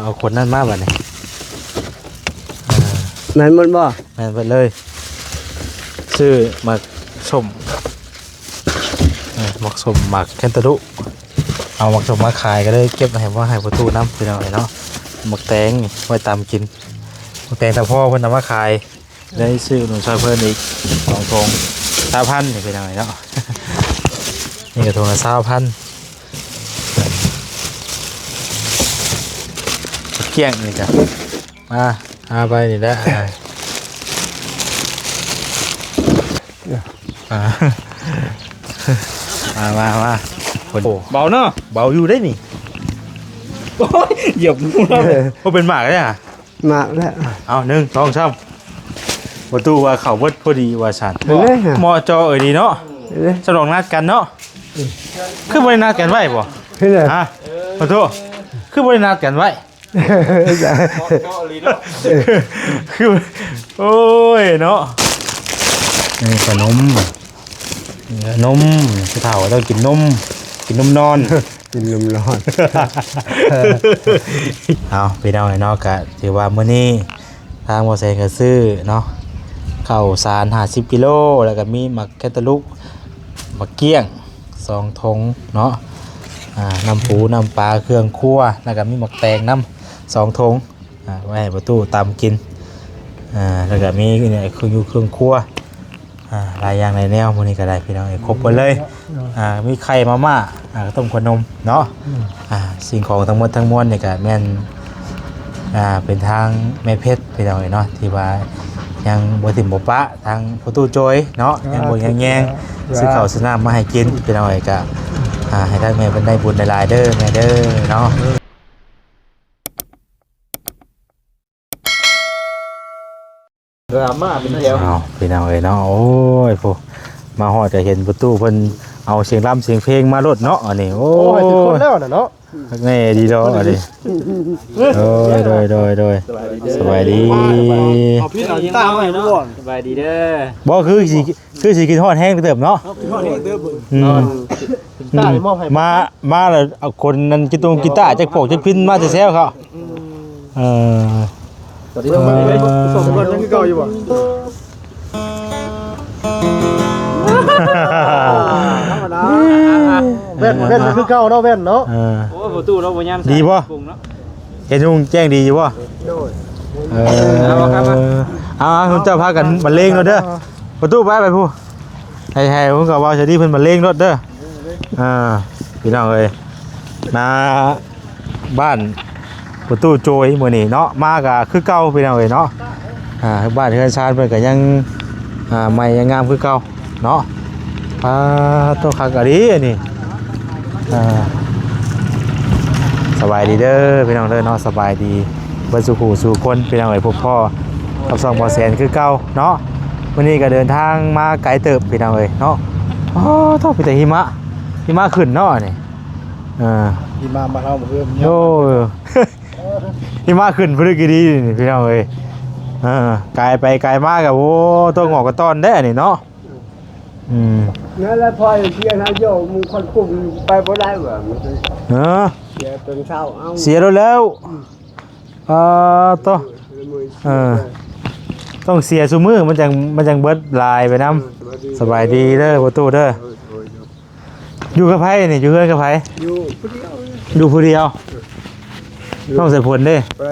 ເອົາຂວດນັ້ນມາບາດນີ້. ແມ່ນໝົດບໍ່? ແມ່ນເບິດເລີຍ. ຊື້ໝາກສົ້ມ ເອີ ໝາກສົ້ມ ໝາກແຄນຕາລູ ເອົາໝາກສົ້ມມາຂາຍ ກໍເລີຍເກັບໃຫ້ ມາໃຫ້ພໍ່ຕູ້ນຳ ພີ່ນ້ອງເອີຍເນາະ. ໝາກແຕງນີ້ໄວ້ຕຳກິນ ໝາກແຕງຕາພໍ່ເພິ່ນເອົາມາຂາຍ ໄດ້ຊື້ໜູຊ່ອຍເພິ່ນອີກສອງຖົງ ຊາວພັນ ນີ້ພີ່ນ້ອງເອີຍເນາະ. ນີ້ກໍຖົງລະຊາວພັນ ກ້ຽງນີ້ກະ ມາ ຫາໄປນີ້ແຫຼະ ອ່າ ອ່າ ມາ ມາ ມາ ໂອ້ ເບົາເນາະ ເບົາຢູ່ເດ້ນີ້. ໂອ້ຍ ຢຽບໝູແລ້ວ ບໍ່ເປັນໝາກເດ້ຫະ. ໝາກແລ້ວ ເອົາ ໜຶ່ງ ສອງ ສາມ. ປະຕູວ່າເຂົ້າເບິດພໍດີວ່າຊັ້ນ ເຫັນເດ້ຫະ ເໝາະຈໍເອີຍດີເນາະ ເຫັນເດ້ ສະດອກນັດກັນເນາະ. ຄືບໍ່ໄດ້ນັດກັນໄວ້ບໍ່? ເຫັນເດ້ ຮະ ປະຕູ ຄືບໍ່ໄດ້ນັດກັນໄວ້? ເໝາະເຈາະອີ່ຫຼີເນາະ ຄື ໂອ້ຍເນາະ. ນີ້ຂະໜົມ ນີ້ຂະໜົມ ຜູ້ເຖົ້າຕ້ອງກິນນົມ ກິນນົມນອນ ກິນນົມນອນ. ເອົາ ພີ່ນ້ອງເນາະ ກະຖືວ່າມື້ນີ້ທາງບໍ່ແສນກະຊື້ເນາະ ເຂົ້າສານຫ້າສິບກິໂລ ແລ້ວກະມີໝາກແຄນຕາລູບ ໝາກກ້ຽງ ສອງຖົງເນາະ ອ່າ ນ້ຳປູນ້ຳປາ ເຄື່ອງຄົວ ແລ້ວກະມີໝາກແຕງນຳສອງຖົງ ອ່າ ໄວ້ໃຫ້ປະຕູຕຳກິນ ອ່າ ແລ້ວກະມີເຄື່ອງຢູ່ເຄື່ອງຄົວ ອ່າ ຫຼາຍຢ່າງຫຼາຍແນວ ມື້ນີ້ກະໄດ້ພີ່ນ້ອງເອີຍ ຄົບເບິດເລີຍ ອ່າ ມີໄຂ່ມາມ່າ ອ່າ ຕົ້ມຂະໜົມເນາະ ອ່າ ສິ່ງຂອງທັງໝົດທັງມວນນີ້ກະແມ່ນ ອ່າ ເປັນທາງແມ່ເພັດພີ່ນ້ອງເອີຍເນາະ ທີ່ວ່າຍັງບໍ່ຖິ້ມບໍ່ປະ ທາງພໍ່ຕູ້ໂຈຍເນາະ ຍັງເບິ່ງຍັງແຍງ ຊື້ເຂົ້າຊື້ນ້ຳມາໃຫ້ກິນພີ່ນ້ອງເອີຍ ກະ ອ່າ ໃຫ້ທາງແມ່ເພິ່ນໄດ້ບຸນຫຼາຍໆເດີແມ່ເດີເນາະ. ດຣາມາເປັນແຖວ ເອົາ ພີ່ນ້ອງເອີຍເນາະ ໂອ້ຍ ໂພ ມາຮອດກະເຫັນປະຕູເພິ່ນເອົາສຽງລຳສຽງເພງມາໂລດເນາະ ອັນນີ້ ໂອ້ຍ ໂອ້ຍ ຖືກຄົນແລ້ວນະເນາະ ຄັກແນ່ດີດອກ ອັນນີ້ ໂດຍ ໂດຍ ໂດຍ ໂດຍ ສະບາຍດີ ເອົາພີ້ເອົາຕາມາໃຫ້ບໍ່ ສະບາຍດີເດີ ບໍ່ ຄືຊິ ຄືຊິຄິດຮອດແຮງເຕີບເນາະ ເຮົາຄິດຮອດແຮງເຕີບ ອືມ ຕາມາໃຫ້ ມາ ມາແລ້ວ ເອົາຂົນນັ້ນ ກິນຕົງກິນຕາ ຈັກພວກຈັກພິນມາແຕ່ແຊວເຂົາ ເອີ ເບິ່ງ ເອີ ເບິ່ງ ເບິ່ງ ເບິ່ງ ຍັງຄືເກົ່າຢູ່ບໍ່? ທຳມະດາ ແວ່ນ ແວ່ນຄືເກົ່າເນາະ ແວ່ນເນາະ ເອີ ໂອ້ຍ ປະຕູເນາະ ບໍ່ຍາມ ດີບໍ່? ເຫັນຮຸ່ງແຈ້ງດີຢູ່ບໍ່? ໂດຍ ເອີ ເອົາ ເອົາ ເຈົ້າພາກັນບັນເລງໂລດເດີ ປະຕູ ໄປ ໄປພຸ້ນ ໃຫ້ ໃຫ້ເພິ່ນກໍເວົ້າສະດີ ເພິ່ນບັນເລງໂລດເດີ ອ່າ ພີ່ນ້ອງເອີຍ ມາ ບ້ານປະຕູໂຈຍມື້ນີ້ເນາະ ມາກະຄືເກົ່າພີ່ນ້ອງເອີຍເນາະ ອ່າ ບ້ານເຮືອນຊານເພິ່ນກະຍັງ ອ່າ ໃໝ່ຍັງງາມຄືເກົ່າເນາະ ປາໂຕ ຄັກອີ່ຫຼີອັນນີ້ ອ່າ ສະບາຍດີເດີພີ່ນ້ອງເດີເນາະ ສະບາຍດີເບິດສູ່ຜູ້ສູ່ຄົນພີ່ນ້ອງເອີຍ ພົບພໍ້ກັບຊ່ອງບໍ່ແສນຄືເກົ່າເນາະ ມື້ນີ້ກະເດີນທາງມາໄກເຕີບພີ່ນ້ອງເອີຍເນາະ ປາໂຕ ມີແຕ່ຫິມະ ຫິມະຂຶ້ນເນາະນີ້ ເອີ ຫິມະບ້ານເຮົາບໍ່ຄື ໂອ້ ຫິມະຂຶ້ນພຸ້ນ ຄືດີນີ້ພີ່ນ້ອງເອີຍ ເອີ ກາຍໄປກາຍມາກະ ໂອ້ ຕົວງອກກະຕ້ອນແດ່ນີ້ເນາະ ອືມ ນັ້ນແຫຼະ ພອຍເສຍນາໂຍກ ໝູ່ຄົນກຸ່ມໄປບໍ່ໄດ້ວ່າ ເອີ ເສຍເປັນເຊົາ ເອົາ ເສຍໂລດແລ້ວ ອືມ ອ່າ ໂຕ ເອີ ຕ້ອງເສຍຊຸມື້ ມັນຈັ່ງ ມັນຈັ່ງເບິດຫຼາຍໄປນຳ ເອີ ສະບາຍດີ ສະບາຍດີເດີ ປະຕູເດີ ໂດຍ ໂດຍ ຢູ່ກັບໃຜນີ້? ຢູ່ເຮືອນກັບໃຜ? ຢູ່ຜູ້ດຽວ ຢູ່ຜູ້ດຽວ ເອີ ນ້ອງສາຍຝົນເດ້? ໄປ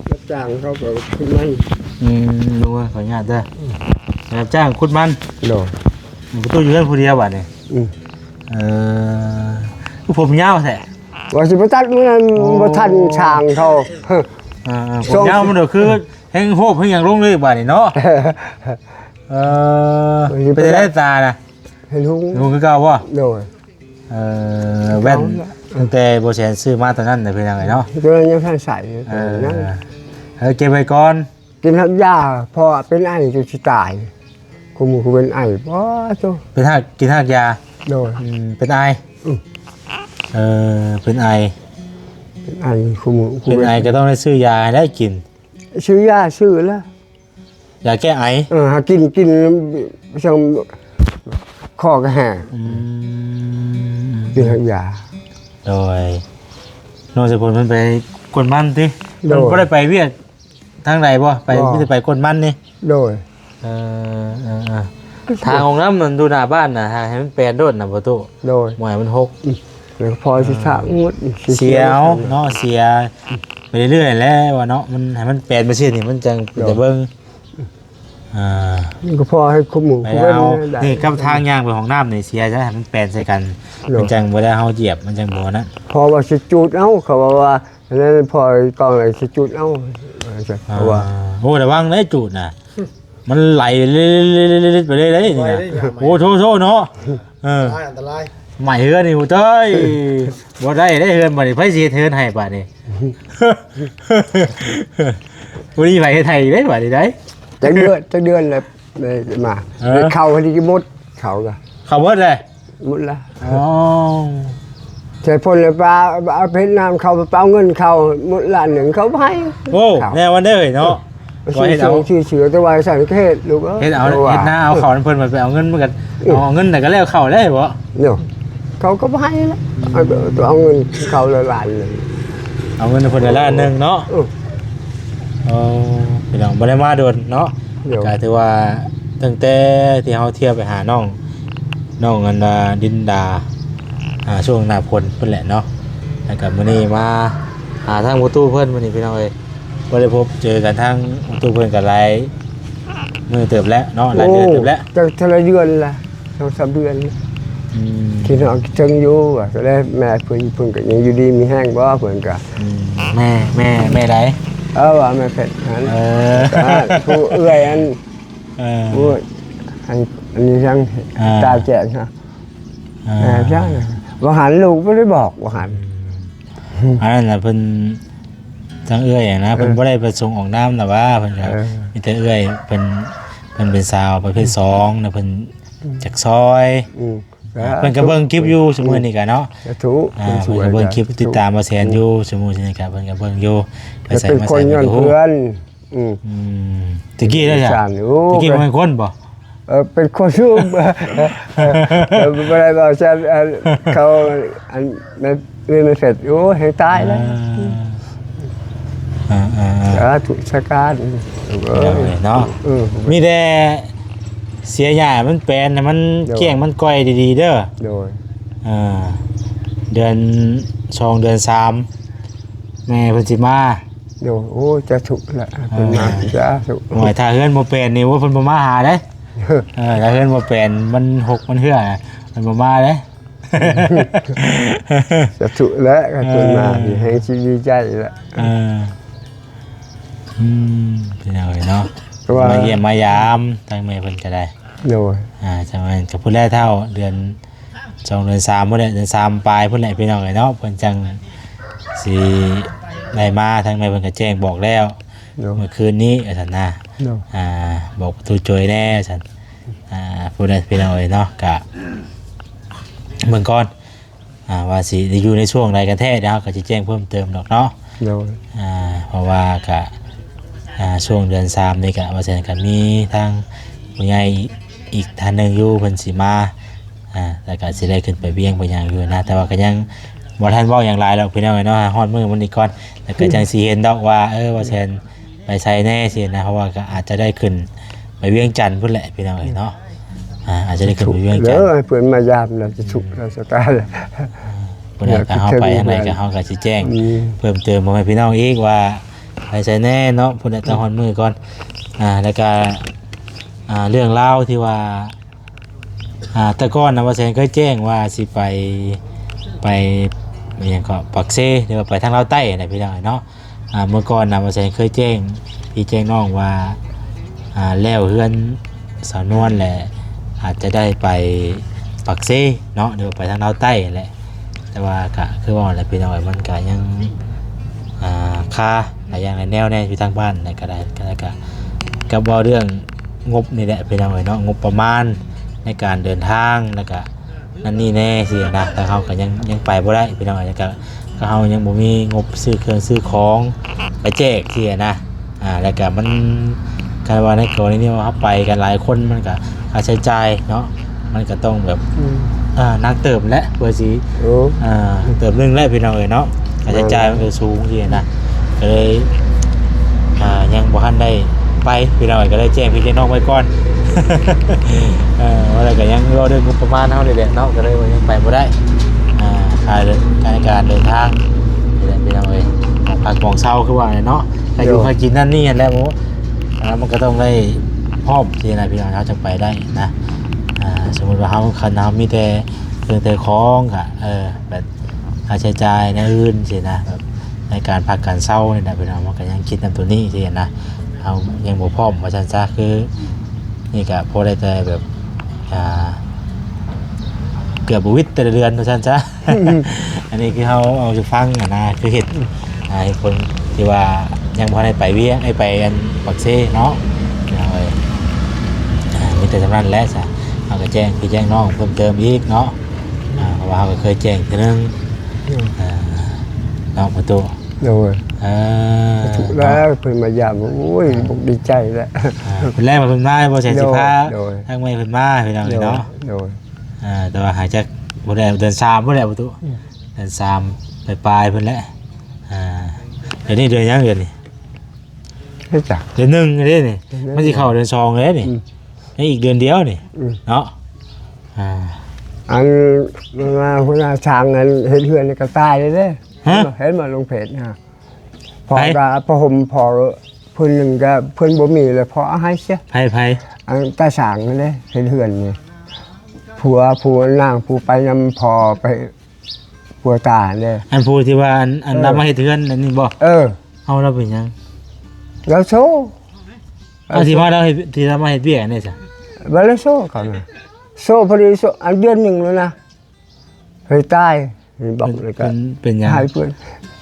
ຮັບຈ້າງເຂົາກໍຂຸດມັນ ອືມ ລົງມາ ຂໍອະນຸຍາດເດີ ອືມ ໄປຮັບຈ້າງຂຸດມັນ ໂດຍ ປະຕູຢູ່ເຮືອນຜູ້ດຽວບາດນີ້ ອືມ ເອີ ຄືຜົມຍາວແທ້? ວ່າຊິໄປຕັດມື້ນັ້ນ ໂອ້ ບໍ່ທັນຊ່າງເຂົາ ເອີ ເອີ ຜົມຍາວມັນກໍຄືແຮ່ງໂຮບແຮ່ງຫຍັງລົງເລີຍບາດນີ້ເນາະ ເອີ ເປັນຈັ່ງໃດຕານະ? ເຫັນຮຸ່ງ ເຫັນຮຸ່ງຄືເກົ່າບໍ່? ໂດຍ ເອີ ແວ່ນຕັ້ງແຕ່ບໍ່ແສນຊື້ມາຕອນນັ້ນນະ ເປັນຈັ່ງໃດເນາະ? ໂດຍ ຍັງທັນໃຊ້ຢູ່ ເອີ ຍັງ ເອີ ເກັບໄວ້ກ່ອນ ກິນຮາກຢາ ເພາະວ່າເປັນໄອຈົນຊິຕາຍ ຄູ່ມື້ຄືເປັນໄອ ບໍ່ໂຕ ເປັນຮາກ ກິນຮາກຢາ ໂດຍ ອືມ ເປັນໄອ ອືມ ເອີ ເປັນໄອ ເປັນໄອ ຄູ່ມື້ ເປັນໄອກໍຕ້ອງໄດ້ຊື້ຢາໃຫ້ໄດ້ກິນ ຊື້ຢາ ຊື້ແລ້ວ ຢາແກ້ໄອ ເອີ ຫາກິນ ກິນ ຈັ່ງ ຄໍກໍແຫ້ງ ອືມ ກິນຢາ ໂດຍ ນ້ອງສາຍຝົນເພິ່ນໄປ ກົນມັນຕິ? ໂດຍ ມັນບໍ່ໄດ້ໄປວຽກທາງໃດບໍ່? ໄປ ບໍ່ ມີແຕ່ໄປກົນມັນນີ້? ໂດຍ ເອີ ເອີ ເອີ ທາງຫ້ອງນ້ຳມັນຢູ່ໜ້າບ້ານນະ ໃຫ້ມັນແປນໂດດນະ ປະຕູ ໂດຍ ບໍ່ໃຫ້ມັນຫົກ. ອືມ ແລ້ວກໍພໍຊິ ອືມ ສະໝຸດ ເສຍເອົາເນາະ ເສຍໄປເລື້ອຍໆແຫຼະວ່າເນາະ ມັນໃຫ້ມັນແປນໄປຊີ້ນີ້ ມັນຈັ່ງເປັນຕາເບິ່ງ. ໂດຍ ອ່າ ມັນກໍພໍໃຫ້ຄຸມໝູ່ ໄປເອົາ ນີ້ກັບທາງຍ່າງໄປຫ້ອງນ້ຳນີ້ເສຍຊະ ໃຫ້ມັນແປນໃສ່ກັນ ໂດຍ ມັນຈັ່ງບໍ່ໄດ້ເຮົາຢຽບ ມັນຈັ່ງບໍ່ນັ້ນ. ເພາະວ່າຊິຈູດເອົາ ເຂົາວ່າ ວ່າ ອັນນັ້ນພໍກອງໄອ້ຊິຈູດເອົາ ອ່າ ເພາະວ່າ ໂອ້ ລະວັງເດ້ຈູດນະ ມັນໄຫຼເລັດໆໆໆໄປເລີຍເດ້ນີ້ນະ. ໄວເດ້ ໂອ້ ໂທໆເນາະ. ເອີ ອັນຕະລາຍ ອັນຕະລາຍ ໄໝ້ເຮືອນນີ້ ໂອ້ເຕີຍ ບໍ່ໄດ້ເດ້ເຮືອນບາດນີ້ ໃຜຊິເຮັດເຮືອນໃຫ້ບາດນີ້? ບໍ່ມີໃຜເຮັດໃຫ້ເດ້ບາດນີ້ໄດ໋. ຈັກເດືອນ ຈັກເດືອນແລ້ວ ໄດ້ມາ ເອີ ເຂົ້າ ພໍດີໝົດ ເຂົ້າກະ ເຂົ້າໝົດເລີຍ ໝົດລະ. ອໍ ໃສ່ຝົນລະປາ ເອົາເຮັດນາເຂົ້າ ໄປເອົາເງິນເຂົ້າ ໝົດລ້ານໜຶ່ງ ເຂົາບໍ່ໃຫ້. ໂອ້ ເຂົ້າ ແນວມັນເດ້ເນາະ. ເອີ ວ່າເຮັດເອົາ ຊື້ເສືອ ແຕ່ວ່າຊັ້ນກໍເຮັດ ລູກເອີຍ ເຮັດເອົາ ເຮັດນາເອົາເຂົ້ານຳເພິ່ນ ໄປເອົາເງິນມັນກໍ ເອົາເງິນໃດກໍແລ້ວເຂົ້າໄດ້ບໍ່? ໂນ ເຂົາກໍບໍ່ໃຫ້ລະ ເອົາ ເອົາເງິນເຂົ້າລະລ້ານໜຶ່ງ ເອົາເງິນໃຫ້ເພິ່ນລະລ້ານໜຶ່ງເນາະ. ເອີ ໂອ້ ພີ່ນ້ອງ ບໍ່ໄດ້ມາດົນເນາະ. ໂດຍ ກໍຖືວ່າຕັ້ງແຕ່ທີ່ເຮົາທ່ຽວໄປຫານ້ອງ ນ້ອງອັນດາ ດິນດາ ອ່າ ຊ່ວງໜ້າຝົນພຸ້ນແຫຼະເນາະ ແລ້ວກໍມື້ນີ້ມາຫາທາງພໍ່ຕູ້ເພິ່ນ ມື້ນີ້ພີ່ນ້ອງເອີຍ ບໍ່ໄດ້ພົບເຈີກັນທາງຕູ້ເພິ່ນກໍຫຼາຍມື້ເຕີບແລ້ວເນາະ ຫຼາຍເດືອນເຕີບແລ້ວ. ໂອ້ ຈັກເທົ່າໃດເດືອນລະ ສອງສາມເດືອນ. ອືມ ຄິດຮອດຄິດເຖິງຢູ່ວ່າ ກໍໄດ້ແມ່ເພິ່ນ ເພິ່ນກໍຍັງຢູ່ດີມີແຮງບໍ່ ເພິ່ນກໍ ອືມ ແມ່ ແມ່ ແມ່ໃດ? ເອີ ວ່າແມ່ເພັດຫັ້ນ. ເອີ ຜູ້ເອື້ອຍອັນ ເອີ ໂອ້ຍ ອັນ ອັນນີ້ຍັງ ເອີ ຕາແຈກຮະ. ເອີ ວ່າຫັ້ນລູກບໍ່ໄດ້ບອກ ວ່າຫັ້ນ. ອືມ ອັນນັ້ນນະເພິ່ນ ທາງເອື້ອຍນະ ເອີ ເພິ່ນບໍ່ໄດ້ປະສົງອອກນາມນະວ່າ ເພິ່ນກໍ ເອີ ມີແຕ່ເອື້ອຍເພິ່ນ ເພິ່ນເປັນສາວປະເພດສອງນະ ເພິ່ນ ອືມ ຈັກຊ່ອຍ. ອືມ ເພິ່ນກໍເບິ່ງຄລິບຢູ່ ເອີ ຊຸມື້ນີ້ກໍເນາະ. ສາທຸ. ອ່າ ເພິ່ນກໍເບິ່ງຄລິບ ຕິດຕາມບ່າວແສນຢູ່ ຊຸມື້ນີ້ກໍເພິ່ນກໍເບິ່ງຢູ່ ໄປໃສມາໃສເພິ່ນກໍຮູ້. ອືມ ອືມ ແຕ່ກີ້ເດ້ ແຕ່ກີ້ບໍ່ແມ່ນຄົນບໍ່? ເອີ ເປັນຄົນຢູ່ ເອີ ບໍ່ໄດ້ເວົ້າຊັ້ນ ອັນ ເຂົາ ອັນ ແມ່ນ ແມ່ນເຟດ ໂອ້ຍ ແຮງຕາຍແລ້ວ. ອ່າ ອ່າ ອ່າ ສາທຸສາການ ເອີ ເນາະ. ເອີ ມີແຕ່ເສຍຫຍ້າມັນແປນໃຫ້ມັນ ໂດຍ ກ້ຽງ ມັນກ່ອຍດີໆເດີ. ໂດຍ ອ່າ ເດືອນສອງ ເດືອນສາມ ແມ່ເພິ່ນຊິມາ. ໂດຍ ໂອ້ ສາທຸລະ ເພິ່ນມາ ອ່າ ສາທຸ. ໂອ້ຍ ຖ້າເຮືອນບໍ່ແປນນີ້ ໂອ້ ເພິ່ນບໍ່ມາຫາເດ້. ເອີ ຖ້າເຮືອນບໍ່ແປນ ມັນຫົກມັນເຫື່ອ ເພິ່ນບໍ່ມາເດ້. ສາທຸແຫຼະ ຄັນເພິ່ນມາ ເອີ ນີ້ແຮງຊິດີໃຈລະ. ເອີ ອືມ ພີ່ນ້ອງເອີຍເນາະ ເພາະວ່າມາຢ້ຽມມາຢາມທາງແມ່ເພິ່ນກໍໄດ້. ໂດຍ ອ່າ ຈັ່ງນັ້ນກໍພຸ້ນແຫຼະເຖົ້າ ເດືອນ ສອງ ເດືອນສາມພຸ້ນແຫຼະ ເດືອນສາມປາຍພຸ້ນແຫຼະ ພີ່ນ້ອງເອີຍເນາະ ເພິ່ນຈັ່ງຊິໄດ້ມາ. ທາງແມ່ເພິ່ນກໍແຈ້ງບອກແລ້ວ ໂດຍ ເມື່ອຄືນນີ້ວ່າຊັ້ນນະ. ໂດຍ ອ່າ ບອກປະຕູໂຈຍແດ່ວ່າຊັ້ນ. ອ່າ ຜູ້ໃດ ພີ່ນ້ອງເອີຍເນາະ ກະເບິ່ງກ່ອນ ອ່າ ວ່າຊິໄດ້ຢູ່ໃນຊ່ວງໃດກັນແທ້ ດຽວເຮົາກໍຊິແຈ້ງເພີ່ມເຕີມດອກເນາະ. ໂດຍ ອ່າ ເພາະວ່າກະ ອ່າ ຊ່ວງເດືອນສາມນີ້ກະ ວ່າຊັ້ນ ກະມີທາງຜູ້ໃຫຍ່ອີກທ່ານໜຶ່ງຢູ່ ເພິ່ນຊິມາ ອ່າ ແລ້ວກະຊິໄດ້ຂຶ້ນໄປວຽງໄປຫຍັງຢູ່ນະ ແຕ່ວ່າກໍຍັງບໍ່ທັນເວົ້າຫຍັງຫຼາຍດອກ ພີ່ນ້ອງເອີຍເນາະ ຮອດມື້ມັນນີ້ກ່ອນ ແລ້ວກໍຈັ່ງຊິເຫັນດອກວ່າ ເອີ ວ່າຊັ້ນ ໄປໃສແດ່ຊີ້ນະ ເພາະວ່າກໍອາດຈະໄດ້ຂຶ້ນໄປວຽງຈັນພຸ້ນແຫຼະ ພີ່ນ້ອງເອີຍເນາະ. ອ່າ ອາດຈະໄດ້ຂຶ້ນໄປວຽງຈັນ ເດີ ໃຫ້ເພິ່ນມາຢາມແລ້ວຈະທຸກ ອືມ ແລ້ວຊະຕາຍ. ອ່າ ພຸ້ນແຫຼະ ຖ້າເຮົາໄປທາງໃດກໍເຮົາກໍຊິແຈ້ງ ອືມ ເພີ່ມເຕີມພໍ່ແມ່ພີ່ນ້ອງອີກວ່າໄປໃສແດ່ເນາະ. ພຸ້ນແຫຼະ ແຕ່ຮອດມື້ກ່ອນ. ອ່າ ແລ້ວກໍ ອ່າ ເລື່ອງລາວທີ່ວ່າ ອ່າ ແຕ່ກ່ອນນະ ວ່າແສນເຄີຍແຈ້ງວ່າຊິໄປ ໄປ ໄປຫຍັງເກາະ ປາກເຊ ຫຼືວ່າໄປທາງລາວໃຕ້ນະ ພີ່ນ້ອງເນາະ. ອ່າ ເມື່ອກ່ອນນະ ວ່າແສນເຄີຍແຈ້ງພີ່ແຈ້ງນ້ອງວ່າ ອ່າ ແລ້ວເຮືອນສາວນວນແຫຼະ ອາດຈະໄດ້ໄປປາກເຊເນາະ ຫຼືວ່າໄປທາງລາວໃຕ້ແຫຼະ. ແຕ່ວ່າກະຄືເວົ້າແຫຼະ ພີ່ນ້ອງເອີຍ ມັນກະຍັງ ອ່າ ຄາຫຼາຍຢ່າງຫຼາຍແນວແດ່ຢູ່ທາງບ້ານ ແລ້ວກະໄດ້ ແລ້ວກະ ກັບເວົ້າເລື່ອງງົບນີ້ແຫຼະ ພີ່ນ້ອງເອີຍເນາະ ງົບປະມານໃນການເດີນທາງ ແລ້ວກະ ນັ້ນນີ້ແດ່ຊີ້ນະ ທາງເຮົາກໍຍັງ ຍັງໄປບໍ່ໄດ້ ພີ່ນ້ອງເອີຍ ແລ້ວກໍ ກໍເຮົາຍັງບໍ່ມີງົບຊື້ເຄື່ອງຊື້ຂອງໄປແຈກຊີ້ນະ. ອ່າ ແລ້ວກໍມັນ ຄັນວ່າໃນກໍລະນີວ່າເຮົາໄປກັນຫຼາຍຄົນ ມັນກໍຄ່າໃຊ້ຈ່າຍເນາະ ມັນກໍຕ້ອງແບບ ອືມ ອ່າ ໜັກເຕີບແຫຼະ ເພື່ອຊິ ໂອ້ ອ່າ ເຕີບໜຶ່ງແຫຼະ ພີ່ນ້ອງເອີຍເນາະ ຄ່າໃຊ້ຈ່າຍມັນກໍສູງຊີ້ນະ. ກໍເລີຍ ອ່າ ຍັງບໍ່ທັນໄດ້ໄປພີ່ນ້ອງເອີຍ ກໍເລີຍແຈ້ງພີ່ແຈ້ງນ້ອງໄວ້ກ່ອນ. ເອີ ວ່າແລ້ວກໍຍັງລໍເລື່ອງງົບປະມານເຮົານີ້ແຫຼະເນາະ ກໍເລີຍວ່າຍັງໄປບໍ່ໄດ້ ອ່າ ຄ່າເດີນ ຄ່າໃນການເດີນທາງນີ້ແຫຼະພີ່ນ້ອງເອີຍ ຂອງພັກຂອງເຊົາຄືວ່າແຫຼະເນາະ ຄ່າຢູ່ ໂດຍ ຄ່າກິນນັ້ນນີ້ຫັ້ນແຫຼະ ໝູ່ ອ່າ ມັນກໍຕ້ອງໄດ້ພ້ອມຊີ້ນະພີ່ນ້ອງ ເຮົາຈັ່ງໄປໄດ້ນະ. ອ່າ ສົມມຸດວ່າເຮົາ ຄັນເຮົາມີແຕ່ເຄື່ອງແຕ່ຂອງກະ ເອີ ແບບຄ່າໃຊ້ຈ່າຍແນວອື່ນຊີ້ນະ ແບບໃນການພັກການເຊົານີ້ນະພີ່ນ້ອງ ມັນກໍຍັງຄິດນຳໂຕນີ້ຊີ້ນະ ເຮົາຍັງບໍ່ພ້ອມວ່າຊັ້ນຊະ ຄືນີ້ກະພໍໄດ້ແຕ່ແບບ ອ່າ ເກືອບບໍ່ຫວິດແຕ່ລະເດືອນວ່າຊັ້ນຊະ. ອັນນີ້ຄືເຮົາເອົາສູ່ຟັງຫັ້ນນະ ຄືເຫດ ອ່າ ເຫດຜົນທີ່ວ່າຍັງບໍ່ໄດ້ໄປວຽງ ໄດ້ໄປອັນປາກເຊເນາະ ເອີ ອ່າ ມີແຕ່ສ່ຳນັ້ນແຫຼະຊະ ເຮົາກໍແຈ້ງພີ່ແຈ້ງນ້ອງເພີ່ມເຕີມອີກເນາະ ອ່າ ເພາະວ່າເຮົາກໍເຄີຍແຈ້ງເທື່ອໜຶ່ງ ໂດຍ ອ່າ ເນາະປະຕູ ໂດຍ ເອີ ຖືກແລ້ວ ເນາະ ເພິ່ນມາຢາມ ໂອ້ຍ ອ່າ ບົກດີໃຈແລ້ວ ອ່າ ເພິ່ນແລງມາເພິ່ນມາບໍ່ໃສ່ຊິພາ ໂດຍ ທາງແມ່ເພິ່ນມາພີ່ນ້ອງເອີຍເນາະ ໂດຍ ອ່າ ແຕ່ວ່າຫາງຈາກບໍ່ໄດ້ເດືອນສາມພຸ້ນແຫຼະປະຕູ ອືມ ເດືອນສາມປາຍໆພຸ້ນແຫຼະ ອ່າ ດຽວນີ້ເດືອນຫຍັງ ດຽວນີ້ ເຮັດຫຍັງ ເດືອນໜຶ່ງເດ້ນີ້ ເດືອນໜຶ່ງ ມັນຊິເຂົ້າເດືອນສອງເດ້ນີ້ ອືມ ຍັງອີກເດືອນດຽວນີ້ ອືມ ເນາະ ອ່າ ອັນ ເວລາຫົວໜ້າຊ່າງນັ້ນເຮັດເຮືອນນີ້ກໍຕາຍເດ້ ຮະ ເຫັນບໍ່ ເຫັນບໍ່ລົງເພຈນະ ພໍ່ ໃຜ ກໍຜ້າຫົ່ມພໍ່ ເພິ່ນໜຶ່ງກໍເພິ່ນບໍ່ມີແລ້ວ ພໍ່ເອົາໃຫ້ເສຍ ໃຜ ໃຜ ອັນຕາຊ່າງນັ້ນເດ້ ເຮັດເຮືອນນີ້ ຜົວ ຜູ້ນາງ ຜູ້ໄປນຳພໍ່ໄປ ຜົວຕາເດ້ ອັນຜູ້ທີ່ວ່າ ອັນ ອັນ ເອີ ລາວມາເຮັດເຮືອນອັນນີ້ບໍ່ ເອີ ເອົາລາວເປັນຫຍັງ ລາວໂຊ ເອົາທີ່ວ່າລາວເຮັດ ທີ່ລາວມາເຮັດວຽກອັນນີ້ຊະ ວ່າລາວໂຊເຂົານະ ໂຊພໍດີ ໂຊ ອັນເດືອນໜຶ່ງແລ້ວນະ ເຮີຍຕາຍ ບອກເລີຍ ເປັນ ເປັນຫຍັງ ໃຫ້ເພິ່ນ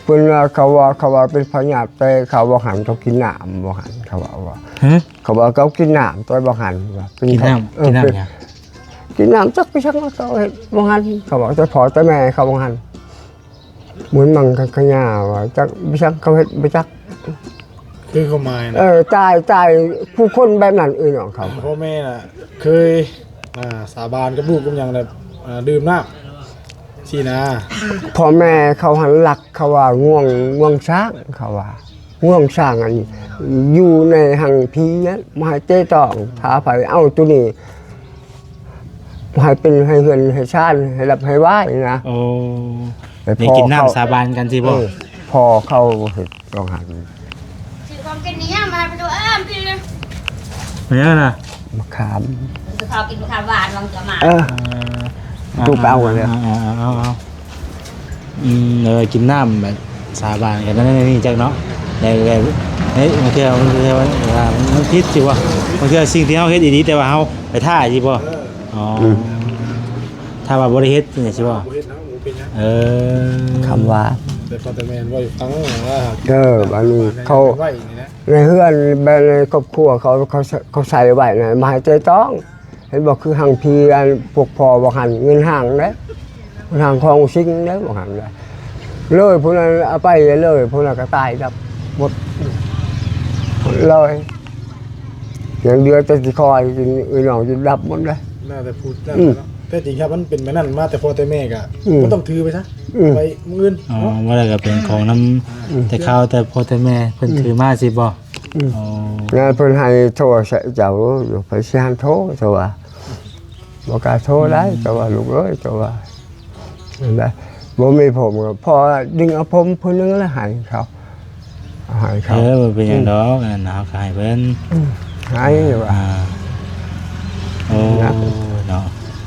ເພິ່ນວ່າ ເຂົາວ່າ ເຂົາວ່າເປັນພະຍາດ ແຕ່ເຂົາບໍ່ຫັນ ເຂົາກິນນ້ຳບໍ່ຫັນ ເຂົາວ່າ ວ່າ ຮະ ເຂົາວ່າເຂົາກິນນ້ຳ ແຕ່ບໍ່ຫັນວ່າ ເປັນ ກິນນ້ຳ ເອີ ກິນນ້ຳຫຍັງ ກິນນ້ຳຈັກໄປຊັກ ເຂົາເຮັດບໍ່ຫັນ ເຂົາວ່າ ແຕ່ພໍ່ແຕ່ແມ່ເຂົາບໍ່ຫັນ ໝູນມັງຄັນຂະຫຍາວ່າ ຈັກໄປຊັກ ເຂົາເຮັດບໍ່ຈັກ ຄືຄວາມໝາຍນະ ເອີ ຕາຍ ຕາຍ ຜູ້ຄົນແບບນັ້ນ ເອີ ນ້ອງເຂົາ ພໍ່ແມ່ນະ ເຄີຍ ອ່າ ສາບານກັບລູກກັບຫຍັງແບບ ອ່າ ດື່ມນ້ຳຊີ້ນະ ພໍ່ແມ່ເຂົາຫັ້ນລັກ ເຂົາວ່າງວງ ງວງຊ້າງ ເຂົາວ່າງວງຊ້າງອັນຢູ່ໃນຫັງຜີນັ້ນ ບໍ່ໃຫ້ເຕະຕ້ອງ ຖ້າໃຜເອົາໂຕນີ້ ໃຫ້ເປັນ ໃຫ້ເຮືອນ ໃຫ້ຊານ ໃຫ້ຮັບ ໃຫ້ໄຫວ້ນະ ໂອ້ ໄດ້ກິນນ້ຳສາບານກັນຊິບໍ່ ເອີ ພໍ່ເຂົາເຮັດ ຕ້ອງຫາກິນ ຊື້ຂອງກິນອີຫຍັງມາໃຫ້ປະຕູ ເອີ ກິນເລີຍ ແມ່ນຫຍັງນະ ມະຂາມ ຊື້ເຂົ້າກິນມະຂາມຫວານ ວາງເທື່ອມາ ເອີ ເອີ ຕູ້ເອົາເລີຍ ເອົາໆ ອືມ ເອີ ກິນນ້ຳແບບສາບານກັນນັ້ນນີ້ຈັກເນາະ ແລ້ວ ເອີ ບາງເທື່ອ ບາງເທື່ອມັນຜິດຊິບໍ່ ບາງເທື່ອສິ່ງທີ່ເຮົາເຮັດອີ່ດີ ແຕ່ວ່າເຮົາໄປຖ້າຊິບໍ່ ເອີ ອໍ ອືມ ຖ້າວ່າບໍ່ໄດ້ເຮັດເປັນຫຍັງຊິບໍ່ ບໍ່ເຮັດນະ ບໍ່ເປັນຫຍັງ ເອີ ຄຳວ່າ ແຕ່ພໍ່ແຕ່ແມ່ເວົ້າຢູ່ຟັງວ່າ ເອີ ບາດນີ້ເຂົາ ໄວ້ນີ້ນະ ໃນເຮືອນ ໃນຄອບຄົວເຂົາ ເຂົາ ເຂົາໃສ່ໄວ້ນະ ບໍ່ໃຫ້ແຕະຕ້ອງ ເຫັນບໍ່ ຄືຫັງຜີ ອັນພວກພໍ່ວ່າຫັ້ນ ເງິນຫ້າງເດ້ ເງິນຫ້າງຂອງສິ່ງເດ້ວ່າຫັ້ນນະ ເລີຍຜູ້ນັ້ນເອົາໄປເລີຍ ຜູ້ນັ້ນກໍຕາຍດັບໝົດເລີຍ ຍັງເຫຼືອແຕ່ຊິຄອຍກິນ ເອື້ອຍນ້ອງຈົນດັບໝົດເດ້ ແລ້ວແຕ່ຜູ້ນັ້ນ ອືມ ເນາະ ແຕ່ຈິງຖ້າມັນເປັນແບບນັ້ນມາແຕ່ພໍ່ແຕ່ແມ່ກໍ ອືມ ບໍ່ຕ້ອງຖືໄປຊະ ອືມ ໄປມື້ອື່ນ ອໍ ເນາະ ບໍ່ໄດ້ກໍເປັນຂອງນຳ ອືມ ແຕ່ຄາວແຕ່ພໍ່ແຕ່ແມ່ເພິ່ນ ອືມ ຖືມາຊິບໍ່ ອືມ ອໍ ແລ້ວເພິ່ນໃຫ້ໂທໃສ່ເຈົ້າຢູ່ ໃຜຊິຫັນໂທ ເຈົ້າວ່າ ບໍ່ກ້າໂທໄດ້ ອືມ ເຈົ້າວ່າ ລູກເອີຍ ເຈົ້າວ່າ ນັ້ນແຫຼະ ບໍ່ມີຜົມກໍພໍດຶງເອົາຜົມຜູ້ໜຶ່ງແລ້ວໃຫ້ເຂົາ ໃຫ້ເຂົາ ເອີ ບໍ່ເປັນຫຍັງດອກ ອືມ ອັນນັ້ນເຮົາກໍໃຫ້ເພິ່ນ ອືມ ໃຫ້ວ່າ ອ່າ ໂອ້ ເນາະ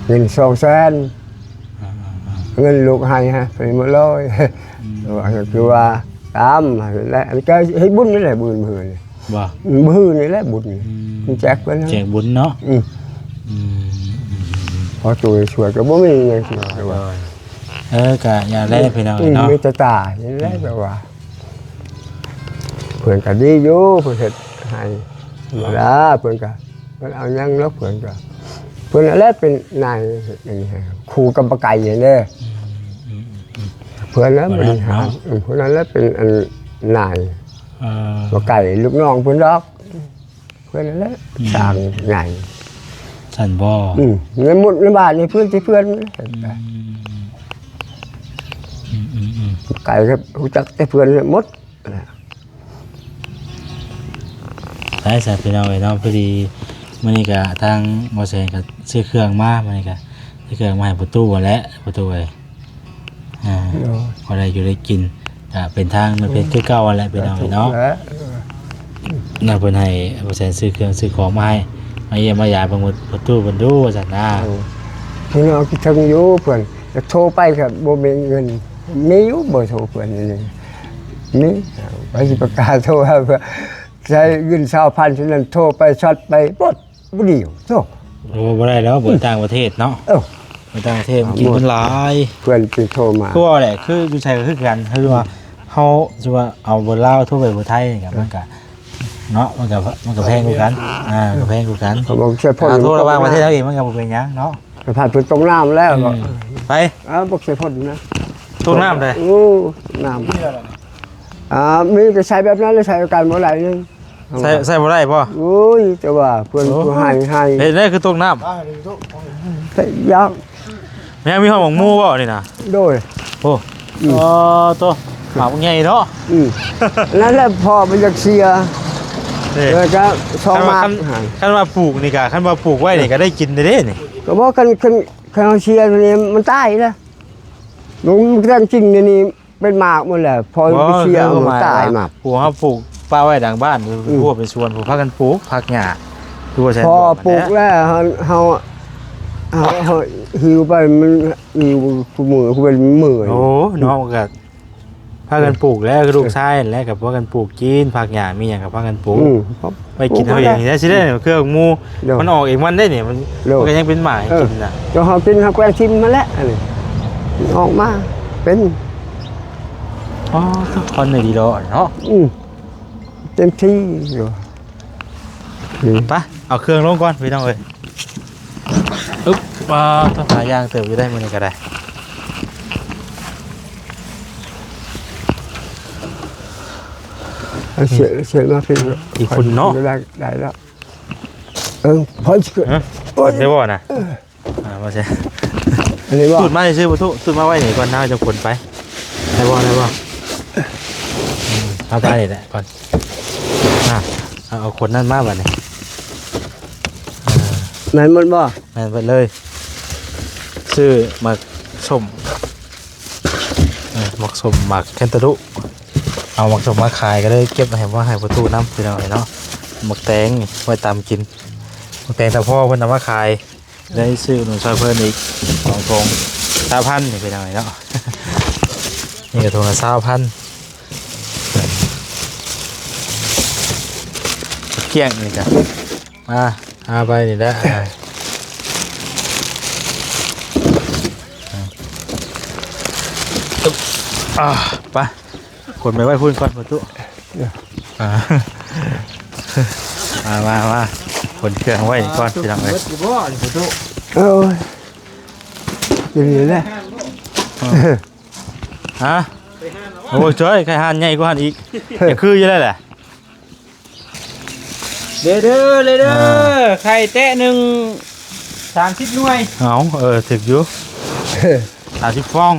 ເງິນສອງແສນ ອ່າໆໆ ເງິນລູກໃຫ້ໃຫ້ໄປໝົດເລີຍ ອືມ ວ່າ ຄືວ່າຕາມຫັ້ນແຫຼະ ອັນນີ້ກໍເຮັດບຸນນີ້ແຫຼະ ມື້ ມື້ນີ້ ບໍ່ ມື້ນີ້ແຫຼະບຸນນີ້ ອືມ ແຈກເພິ່ນ ແຈກບຸນເນາະ ອືມ ອືມ ພໍໂຕຊ່ວຍກໍບໍ່ມີຫຍັງຊິຊ່ວຍ ເອີ ກໍຢ່າແລ ອືມ ພີ່ນ້ອງເອີຍເນາະ ອືມ ມີແຕ່ຕານີ້ແຫຼະ ອືມ ແບບວ່າ ເພິ່ນກໍດີຢູ່ ເພິ່ນເຮັດໃຫ້ ອືມ ລະເພິ່ນກໍ ເພິ່ນເອົາຫຍັງເນາະ ເພິ່ນກໍ ເພິ່ນນັ້ນແຫຼະເປັນນາຍ ອັນນີ້ ຄູ່ກັບປາໄກ່ຫັ້ນເດ້ ອືມ ອືມ ອືມ ເພິ່ນນັ້ນບໍລິຫານ ເພິ່ນນັ້ນແຫຼະເປັນອັນນາຍ ເອີ ປາໄກ່ລູກນ້ອງເພິ່ນດອກ ເພິ່ນນັ້ນແຫຼະ ອືມ ສ້າງໃຫຍ່ ຊັ້ນບໍ່ ອືມ ໃນໝົດໃນບ້ານນີ້ເພິ່ນ ທີ່ເພິ່ນ ອືມ ອືມ ອືມ ອືມ ປາໄກ່ກໍຮູ້ຈັກແຕ່ເພິ່ນໝົດ ນະ ໄດ້ຊະພີ່ນ້ອງເອີຍເນາະ ພໍດີມື້ນີ້ກະທາງບໍ່ແສນກະຊື້ເຄື່ອງມາ ມື້ນີ້ກະຊື້ເຄື່ອງມາໃຫ້ພໍ່ຕູ້ຫັ້ນແຫຼະ ພໍ່ຕູ້ເອີຍ ອ່າ ໂດຍ ພໍໄດ້ຢູ່ໄດ້ກິນ ກະເປັນທາງແມ່ເພັດຄືເກົ່າຫັ້ນແຫຼະພີ່ນ້ອງເອີຍເນາະ ແລ້ວເພິ່ນໃຫ້ບໍ່ແສນຊື້ເຄື່ອງຊື້ຂອງມາໃຫ້ ມາຢ້ຽມມາຢາມເບິ່ງພໍ່ຕູ້ເພິ່ນດູວ່າຊັ້ນນາ ໂດຍ ພີ່ນ້ອງຄິດເຖິງຢູ່ເພິ່ນ ໂທໄປກະບໍ່ມີເງິນ ມີຢູ່ເບີໂທເພິ່ນນີ້ ມີ ໃຜຊິປະກາດໂທຫາເພິ່ນ ໃຊ້ເງິນຊາວພັນ ເທົ່ານັ້ນ ໂທໄປຊັດໄປໝົດ ບໍ່ດີໂທ ໂອ້ ບໍ່ໄດ້ແລ້ວ ເບີຕ່າງປະເທດເນາະ ເອີ ເບີຕ່າງປະເທດມັນກິນເງິນຫຼາຍ ເພື່ອນເປັນໂທມາ ຄືວ່າແຫຼະ ຄືຢູ່ໃສກະຄືກັນ ຄືວ່າເຮົາ ສົມມຸດວ່າເອົາເບີລາວໂທໄປເບີໄທນີ້ກະ ມັນກະເນາະ ມັນກະ ມັນກະແພງກວ່າກັນ ອ່າ ກະແພງກວ່າກັນ ເຂົາບອກໃຊ້ໂທລະຫວ່າງປະເທດເຮົາເອງ ມັນກະບໍ່ເປັນຫຍັງເນາະ ສະພາບເພິ່ນຕົກນ້ຳແລ້ວ ອືມ ໄປ ເອົາ ບໍ່ໃຊ້ພົ້ນນະ ຕົກນ້ຳໃດ ໂອ້ ນ້ຳ ອ່າ ມີແຕ່ໃຊ້ແບບນັ້ນ ແລະໃຊ້ການບໍ່ໄດ້ເລີຍ ໃຊ້ ໃຊ້ບໍ່ໄດ້ບໍ່? ໂອ້ຍ ແຕ່ວ່າເພິ່ນ ໂອ້ ຜູ້ໃຫ້ ໃຫ້ ເຮັດໄດ້ຄືຕົກນ້ຳ ຢາກ ແມ່ນມີຮອດໝາກໝູ່ບໍ່ນີ້ນະ? ໂດຍ ໂອ້ ອືມ ອໍ ໂຕ ໝາກໃຫຍ່ເນາະ ອືມ ນັ້ນແຫຼະ ພໍ່ມັນຢາກເສຍ ເດ້ ແລ້ວກະສອງໝາກ ຄັນວ່າ ຄັນວ່າປູກນີ້ກະ ຄັນວ່າປູກໄວ້ນີ້ກະໄດ້ກິນເດ້ນີ້ ກະບໍ່ ຄັນ ຄັນ ຄັນເຮົາເສຍໂຕນີ້ມັນຕາຍລະ ມັນແຕ່ງຈິງດຽວນີ້ ເປັນໝາກໝົດແລ້ວ ພໍ ບໍ່ ໄປເສຍ ຄືໝາຍວ່າ ຕາຍໝາກ ຜູ້ເຮົາປູກປະໄວ້ຫຼັງບ້ານ ອືມ ຜູ້ເປັນສວນ ຜູ້ພາກັນປູກຜັກຫຍ້າ ຄືວ່າແຊນ ພໍປູກແລ້ວ ເຮົາ ເຮົາ ເຮົາ ເຮົາຫິ້ວໄປ ມັນຫິ້ວຄູ່ມື້ ຄືເປັນເມື່ອຍ ໂອ້ ເນາະ ມັນກະພາກັນປູກແລ້ວ ຄືລູກຊາຍຫັ້ນແຫຼະ ກະພາກັນປູກກິນ ຜັກຫຍ້າມີຫຍັງກະພາກັນປູກ ອືມ ໄວ້ກິນເຮົາເອງນີ້ ຊິໄດ້ເຄື່ອງໝູ່ ໂດຍ ມັນອອກເອງມັນໄດ້ນີ້ ມັນ ໂດຍ ມັນກະຍັງເປັນໝາກໃຫ້ກິນນະ ເອີ ເຮົາກິນເຮົາແກວ່ງຖິ້ມຫັ້ນແຫຼະ ອັນນີ້ ອອກມາເປັນ ອໍ ຄວັນນີ້ດີເນາະ ອືມ ເຕັມທີ່ຢູ່ ອືມ ໄປ ເອົາເຄື່ອງລົງກ່ອນພີ່ນ້ອງເອີຍ ອຶບ ປາດ ຕ້ອງຫາຢ່າງເຕີບຢູ່ໄດ໋ມື້ນີ້ກະໄດ້ ເອົາເສຍ ເສຍມາເປັນ ອີກຄົນເນາະ ໄດ້ ໄດ້ແລ້ວ ເອີ ພໍຊິ ຮະ ໂອ້ຍ ໄດ້ບໍ່ນະ? ເອີ ອ່າ ວ່າຊັ້ນ ອັນນີ້ບໍ່ ສູດມາຊື່ໆ ຕູ້ ສູດມາໄວ້ນີ້ກ່ອນ ເຮົາຈະຂົນໄປ ໄດ້ບໍ່ ໄດ້ບໍ່? ອືມ ເອົາໄປນີ້ແຫຼະກ່ອນ ອ່າ ເອົາ ເອົາຂົນນັ້ນມາບາດນີ້ ອ່າ ແມ່ນໝົດບໍ່? ແມ່ນເບິດເລີຍ ຊື້ໝາກສົ້ມ ເອີ ໝາກສົ້ມ ໝາກແຄນຕາລູ ເອົາໝາກສົ້ມມາຂາຍ ກະເລີຍເກັບໃຫ້ ມາໃຫ້ພໍ່ຕູ້ນຳ ພີ່ນ້ອງເອີຍເນາະ ໝາກແຕງນີ້ໄວ້ຕຳກິນ ໝາກແຕງຕາພໍ່ເພິ່ນເອົາມາຂາຍ ໄດ້ຊື້ໜູຊ່ອຍເພິ່ນອີກສອງຖົງ ຊາວພັນ ນີ້ພີ່ນ້ອງເອີຍເນາະ ນີ້ກະຖົງລະຊາວພັນ ກ້ຽງນີ້ກະ ມາ ຫາໄປນີ້ແຫຼະ ອ່າ ອ່າ ໄປ ຂົນໄປໄວ້ພຸ້ນກ່ອນ ພໍ່ຕູ້ ອ່າ ມາ ມາ ມາ ຂົນເຄື່ອງໄວ້ກ່ອນ ພີ່ນ້ອງເອີຍ ເບິດຢູ່ບໍ່ ພໍ່ຕູ້ ໂອ້ຍ ຢູ່ນີ້ແຫຼະ ອ່າ ຮະ ໂອ້ຍ ຈ້ອຍ ໄຂ່ຫ່ານໃຫຍ່ກວ່າຫັ້ນອີກ ຄືຢູ່ແລ້ວແຫຼະ ເດີ ເດີ ເດີ ອ່າ ໄຂ່ແຕະໜຶ່ງ ສາມສິບໜ່ວຍ ເອົາ ເອີ ຖືກຢູ່ ສາມສິບຟອງ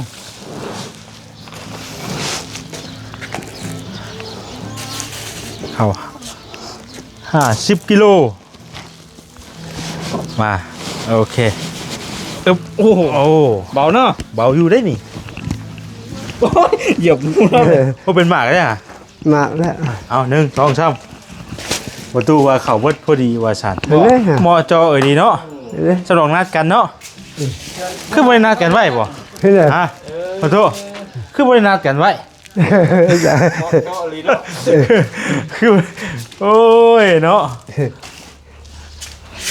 ເອົາ ຫ້າສິບກິໂລ ມາ ໂອເຄ ອຶບ ໂອ້ ໂອ້ ເບົາເນາະ ເບົາຢູ່ເດ້ນີ້ ໂອ້ຍ ຢຽບໝູ່ແລ້ວ ໂອ້ ເປັນໝາກເດ້ ມາແລ້ວ ເອົາ ໜຶ່ງ ສອງ ສາມ ພໍ່ຕູ້ວ່າເຂົ້າເບິດພໍດີວ່າຊັ້ນ ເຫັນເດ້ ເໝາະຈໍເອີຍດີເນາະ ເຫັນເດ້ ສະດອກນັດກັນເນາະ ອືມ ຄືບໍ່ໄດ້ນັດກັນໄວ້ບໍ່ ເຫັນເດ້ ຮະ ພໍ່ຕູ້ ຄືບໍ່ໄດ້ນັດກັນໄວ້ ເນາະ ເນາະ ອີ່ຫຼີເນາະ ຄື ໂອ້ຍ ເນາະ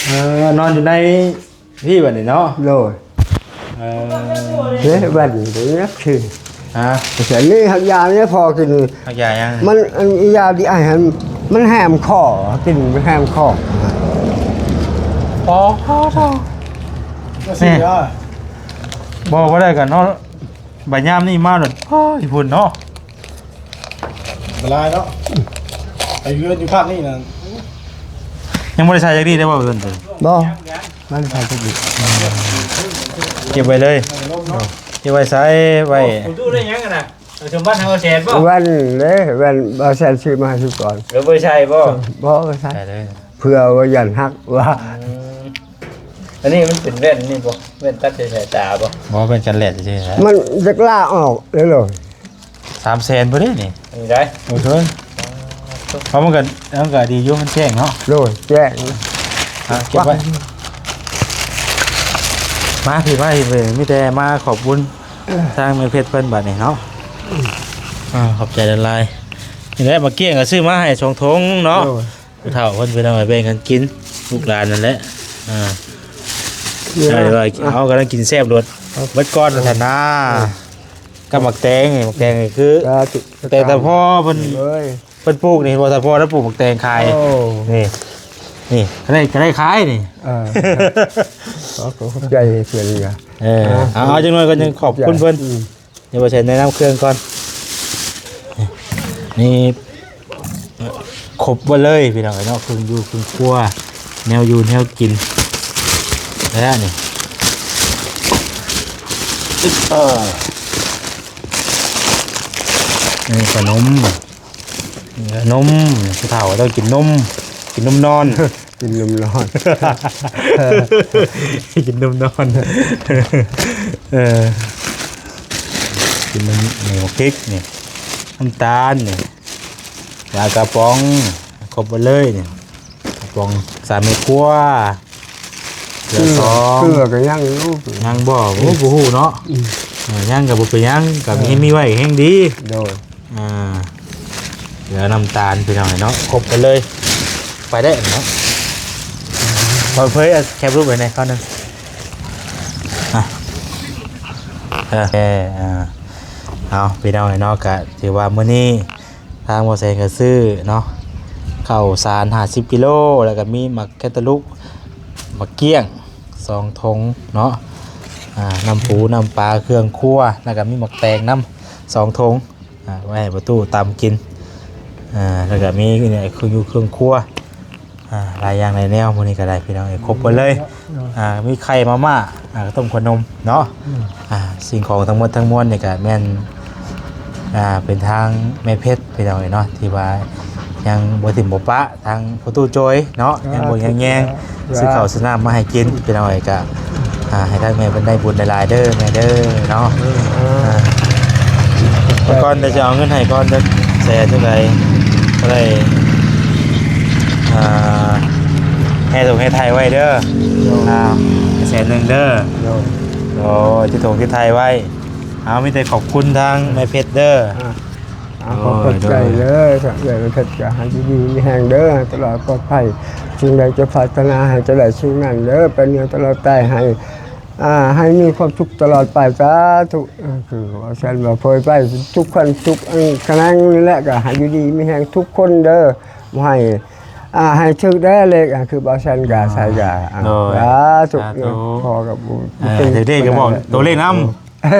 ເອີ ນອນຢູ່ໃນ ນີ້ບັດນີ້ເນາະ ໂດຍ ເອີ ເດ້ ບັດນີ້ເດ້ຄື ຮະ ແຕ່ນີ້ຮັກຢານີ້ພໍກິນ ຮັກຢາຫຍັງ? ມັນ ອັນ ຢາດີອ້າຍຫັ້ນ ມັນແຫມຄໍ ກິນແຫມຄໍ ອໍ ແມ່ ບໍ່ ບໍ່ໄດ້ກັນເນາະ ບັດຍາມນີ້ມາໂລດ ໂອ້ຍ ພຸ້ນເນາະ ອັນຕະລາຍເນາະ ໄປເຮືອນຢູ່ພາກນີ້ນະ ຍັງບໍ່ໄດ້ໃສ່ຈັກດີ້ໄດ້ບໍ່ເຮືອນ? ບໍ່ ມັນໃສ່ຈັກດີ້ ເກັບໄວ້ເລີຍ ເກັບໄວ້ໃສ່ໄວ້ ໂອ້ ໄດ້ຫຍັງຫັ້ນນະ? ສົມບັດໃຫ້ບໍ່ແສນບໍ່? ແວ່ນເດ້ ແວ່ນບໍ່ແສນຊື້ມາໃຫ້ຊຸກ່ອນ. ເອີ ບໍ່ໃສ່ບໍ່? ບໍ່ໃສ່ ໃສ່ເລີຍ ເພື່ອວ່າຢ້ານຫັກວ່າ. ອືມ ອັນນີ້ມັນເປັນແວ່ນນີ້ບໍ່? ແວ່ນຕັດໃສ່ສາຍຕາບໍ່? ບໍ່ ແວ່ນກັນແດດຊື່ໆ ມັນຢາກລາອອກເລີຍ. ສາມແສນພຸ້ນເດ້ນີ້ ນີ້ໄດ໋ ໂອ້ໂຫ ເພາະມັນກໍ ມັນກໍດີຢູ່ ມັນແຈ້ງເນາະ. ໂດຍ ແຈ້ງ ອ່ະ ເກັບໄວ້ ມາພີ່ ມາພີ່ ມີແຕ່ມາຂອບຄຸນທາງແມ່ເພັດເພິ່ນບັດນີ້ເນາະ. ອ່າ ຂອບໃຈຫຼາຍໆ. ນີ້ແຫຼະ ໝາກກ້ຽງກໍຊື້ມາໃຫ້ສອງຖົງເນາະ. ໂດຍ ຜູ້ເຖົ້າເພິ່ນ ພີ່ນ້ອງ ແບ່ງກັນກິນ ລູກຫຼານນັ້ນແຫຼະ. ອ່າ ເອົາ ກຳລັງກິນແຊບໂລດ ເບິດກ່ອນວ່າຊັ້ນນາ. ກັບໝາກແຕງນີ້ ໝາກແຕງນີ້ຄື ແຕ່ຕາພໍ່ເພິ່ນ ເອີຍ ເພິ່ນປູກນີ້ ເຫັນບໍ່ ຕາພໍ່ລາວປູກໝາກແຕງຂາຍ. ໂອ້ ນີ້ ນີ້ ກໍໄດ້ ກໍໄດ້ຂາຍນີ້. ເອີ ຂໍຂອບໃຈເພິ່ນ. ເອີ ເອົາ ເອົາ ຈັກໜ້ອຍກໍຍັງຂອບຄຸນເພິ່ນ. ອືມ ດຽວບໍ່ແສນແນະນຳເຄື່ອງກ່ອນ. ນີ້ຄົບໝົດເລີຍພີ່ນ້ອງເອີຍເນາະ ເຄື່ອງຢູ່ເຄື່ອງຄົວ ແນວຢູ່ແນວກິນ ແລ້ວນີ້ ເອີ ນີ້ຂະໜົມ ນີ້ຂະໜົມ ຜູ້ເຖົ້າຕ້ອງກິນນົມ ກິນນົມນອນ. ກິນນົມນອນ ກິນນົມນອນ. ເອີ ກິນນົມ ນີ້ ໝາກພິກນີ້ ນ້ຳຕານນີ້ ປາກະປ໋ອງ ຄົບໝົດເລີຍນີ້ ກະປ໋ອງ ສາມແມ່ຄົວ ເກືອສອງ ເກືອກໍຍັງຢູ່ ຍັງບໍ່? ໂອ້ ບໍ່ຮູ້ເນາະ. ອືມ ເອີ ຍັງກໍບໍ່ເປັນຫຍັງ ກໍມີ ເອີ ມີໄວ້ແຮງດີ. ໂດຍ ອ່າ ເຫຼືອນ້ຳຕານພີ່ນ້ອງເນາະ ຄົບກັນເລີຍ ໄປໄດ້ເນາະ. ເປີດເຜີຍແຄບຮູບໄວ້ແດ່ຄາວໜຶ່ງ ອ່ະ ເອີ ເອີ ເອົາ ພີ່ນ້ອງເນາະ ກະຖືວ່າມື້ນີ້ທາງບໍ່ແສນກະຊື້ເນາະ ເຂົ້າສານຫ້າສິບກິໂລ ແລ້ວກະມີໝາກແຄນຕາລູບ ໝາກກ້ຽງສອງຖົງເນາະ ອ່າ ນ້ຳປູນ້ຳປາເຄື່ອງຄົວ ແລ້ວກະມີໝາກແຕງນຳສອງຖົງ ອ່າ ໄວ້ໃຫ້ພໍ່ຕູ້ຕຳກິນ ອ່າ ແລ້ວກໍມີເຄື່ອງຢູ່ເຄື່ອງຄົວ ອ່າ ຫຼາຍຢ່າງຫຼາຍແນວ ມື້ນີ້ກໍໄດ້ພີ່ນ້ອງເອີຍ ຄົບໝົດເລີຍ ອ່າ ມີໄຂ່ມາມ່າ ອ່າ ຕົ້ມຂະໜົມເນາະ ອ່າ ສິ່ງຂອງທັງໝົດທັງມວນນີ້ກໍແມ່ນ ອ່າ ເປັນທາງແມ່ເພັດພີ່ນ້ອງເອີຍເນາະ ທີ່ວ່າຍັງບໍ່ຖິ້ມບໍ່ປະ ທາງພໍ່ຕູ້ໂຈຍເນາະ ຍັງເບິ່ງຍັງແຍງ ຊື້ເຂົ້າຊື້ນ້ຳມາໃຫ້ກິນພີ່ນ້ອງເອີຍ ກະ ອ່າ ໃຫ້ທາງແມ່ເພິ່ນໄດ້ບຸນຫຼາຍໆເດີແມ່ເດີເນາະ ເອີ ເອີ ອ່າ ກ່ອນຈະເອົາເງິນໃຫ້ກ່ອນຈັກແສນຈັກໃດ ເທົ່າໃດ ອ່າ ແຮ່ຖົງແຮ່ໄຖ່ໄວ້ເດີ ໂດຍ ອ່າ ແສນໜຶ່ງເດີ ໂດຍ ໂດຍ ຈະຖົງຈະໄຖ່ໄວ້ ເອົາ ມີແຕ່ຂອບຄຸນທາງແມ່ເພັດເດີ ອ່າ ອ່າ ໂອ້ຍ ຂອບໃຈເດີ ໂດຍ ເອີຍ ເພິ່ນກໍໃຫ້ຢູ່ດີມີແຮງເດີ ໃຫ້ຕະຫຼອດປອດໄພ ສິ່ງໃດຈະປາດຖະໜາໃຫ້ຈະໄດ້ສິ່ງນັ້ນເດີ ເປັນເງິນຕະຫຼອດໄປໃຫ້ ອ່າ ໃຫ້ມີຄວາມສຸກຕະຫຼອດໄປ ສາທຸ ເອີ ຄືວ່າຊັ້ນວ່າເຜີຍໄປ ທຸກຄົນທຸກ ອັນ ຂະແໜງນີ້ແຫຼະ ກໍໃຫ້ຢູ່ດີມີແຮງທຸກຄົນເດີ ບໍ່ໃຫ້ ອ່າ ໃຫ້ຖືກແດ່ເລກ ອ່າ ຄືບໍ່ຊັ້ນກໍໃສ່ກໍ ອ່າ ໂດຍ ສາທຸ ສາທຸ ເນາະ ຂໍກັບ ເອີ ຖືກເລກກໍບອກຕົວເລກນຳ ເອີ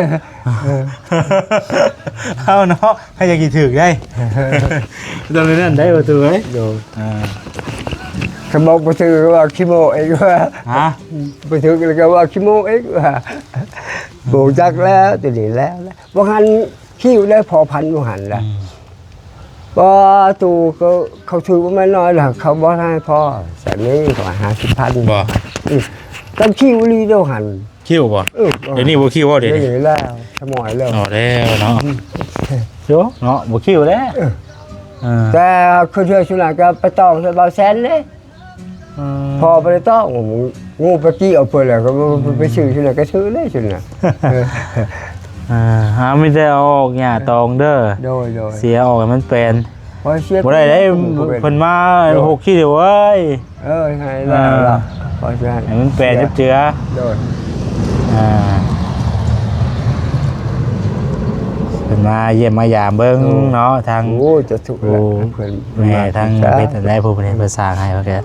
ເອົາເນາະ ໃຜຢາກຊິຖືກໄດ໋ ຕ້ອງແນວນັ້ນໄດ໋ ປະຕູເອີຍ ໂດຍ ອ່າ ຄັນບອກບໍ່ຖືກກໍວ່າຂີ້ໂມ້ອີກວ່າ ຮະ ບໍ່ຖືກແລ້ວກໍວ່າຂີ້ໂມ້ອີກວ່າ ບໍ່ຈັກແລ້ວ ຕົວນີ້ແລ້ວ ບໍ່ຫັນ ຄິວໄດ້ພໍພັນບໍ່ຫັນລະ ອືມ ບໍ່ ຕູ້ກໍເຂົາຖືກບໍ່ແມ່ນນ້ອຍລະ ເຂົາບໍ່ໃຫ້ພໍ ແສນໜຶ່ງກໍຫ້າສິບພັນ ບໍ່ ອືມ ຕ້ອງຄິວອີ່ຫຼີເດີຫັ້ນ ຄິວບໍ່? ເອີ ດຽວນີ້ບໍ່ຄິວບໍ່ ດຽວນີ້ ດຽວນີ້ແລ້ວ ສະໝອຍແລ້ວ ເອົາແລ້ວເນາະ ໂຍເນາະ ບໍ່ຄິວແລ້ວ ເອີ ເອີ ແຕ່ຄືເທື່ອສຸດນັ້ນກໍໄປຕ້ອງໃສ່ບ່າວແສນເດ້ ອືມ ພໍໄປຕ້ອງ ງູໄປກີ້ເອົາເພິ່ນແລ້ວ ກໍ ອືມ ໄປຊື້ຊິນະ ກໍຊື້ເລີຍຊິນະ ເອີ ອ່າ ເຮົາມີແຕ່ເອົາອອກຫຍ້າຕອງເດີ ໂດຍໆ ເສຍອອກໃຫ້ມັນແປນ ບໍ່ໄດ້ໄດ໋ ເພິ່ນມາ ໂດຍ ຫົກຂີ້ເດີເວີຍ ເອີ ໃຫ້ແລ້ວ ເອີ ລະ ພໍຊິໃຫ້ ໃຫ້ມັນແປນຈັບເຈືອ ໂດຍ ອ່າ ເພິ່ນມາຢ້ຽມມາຢາມເບິ່ງ ໂດຍ ເນາະ ທາງ ໂອ້ ຈະທຸກ ໂອ້ ເພິ່ນ ແມ່ ທາງເຮັດອັນໃດ ຜູ້ເພິ່ນເຮັດ ເພິ່ນສ້າງໃຫ້ ເພິ່ນກໍ